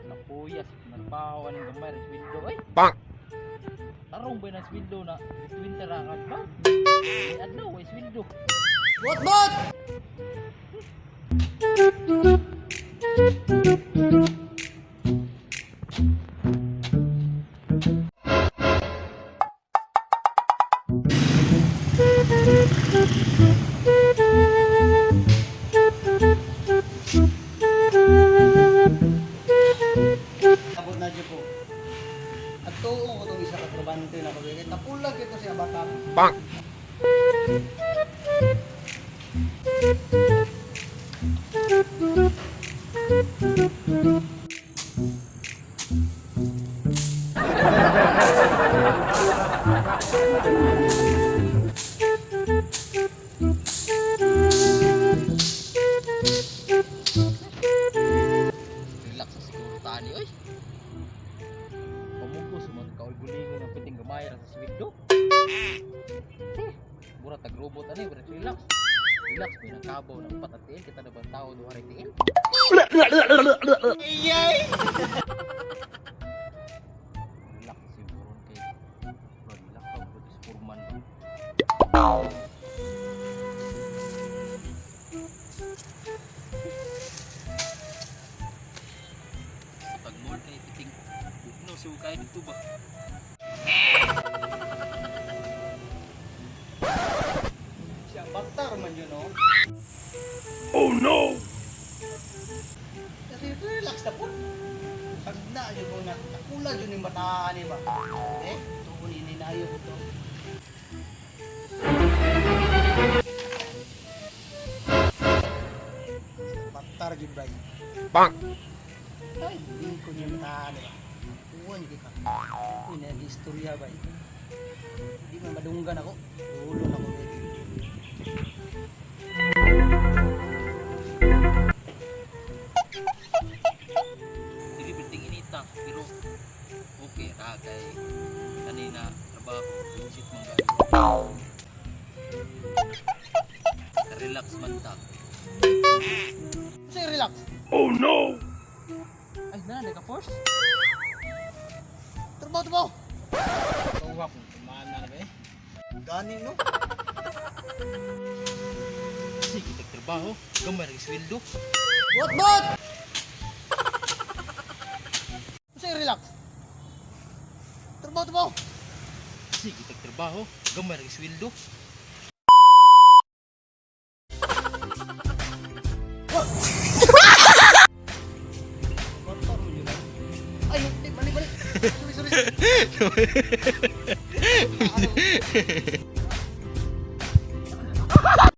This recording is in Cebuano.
Napuyas, narbawan ng gamay rin sweldo ay. Bang! Tarong ba ng sweldo na winter ang adba? May adlaw ay sweldo. Bot bot! Abot na dyan po. At tuong ko itong isa ka trabante na kami. Kaya tapulag ito siya bata. Bang! Relax sa siguro tani oy. Pamugos man ka oy gulingon ang piting gamay ra sa sweldo. Eh, mura tag robot ani, mura relax. Relax may nakabaw ng upat at tiil kita na bang tao duha ra tiil. Iyay! Relax siguro kay mura relax ka mura sa purman ba. Pag mall kay piting bugno so kay dito ba. Siya batar man yun, no? Oh no! Kasi relax na po. Pag na yun mo na, tapulag yun yung bataan ba? Eh, tuon ininayo ko to. Batar yun ba? Bang! Ay, hindi ko niya bataan ba? Tuon yun ka. Uy, nag-istorya ba? Hindi man madunggan ako. Ulo na ko. Eh. Dili piting inita pero okay ra kay kanina trabaho budget man gani. Relax man ta. Kasi relax. Oh no! Ay na naka force. Trabaho, trabaho. Tuwa kung tumaan na ba eh. Gani, no? Sige tag trabaho, gamay ra sweldo. Bot, bot! Kasi relax. Trabaho, trabaho. Sige tag trabaho, gamay ra sweldo. Motor mo yun. Ay, hindi, mali, mali. Sorry, sorry. Ano?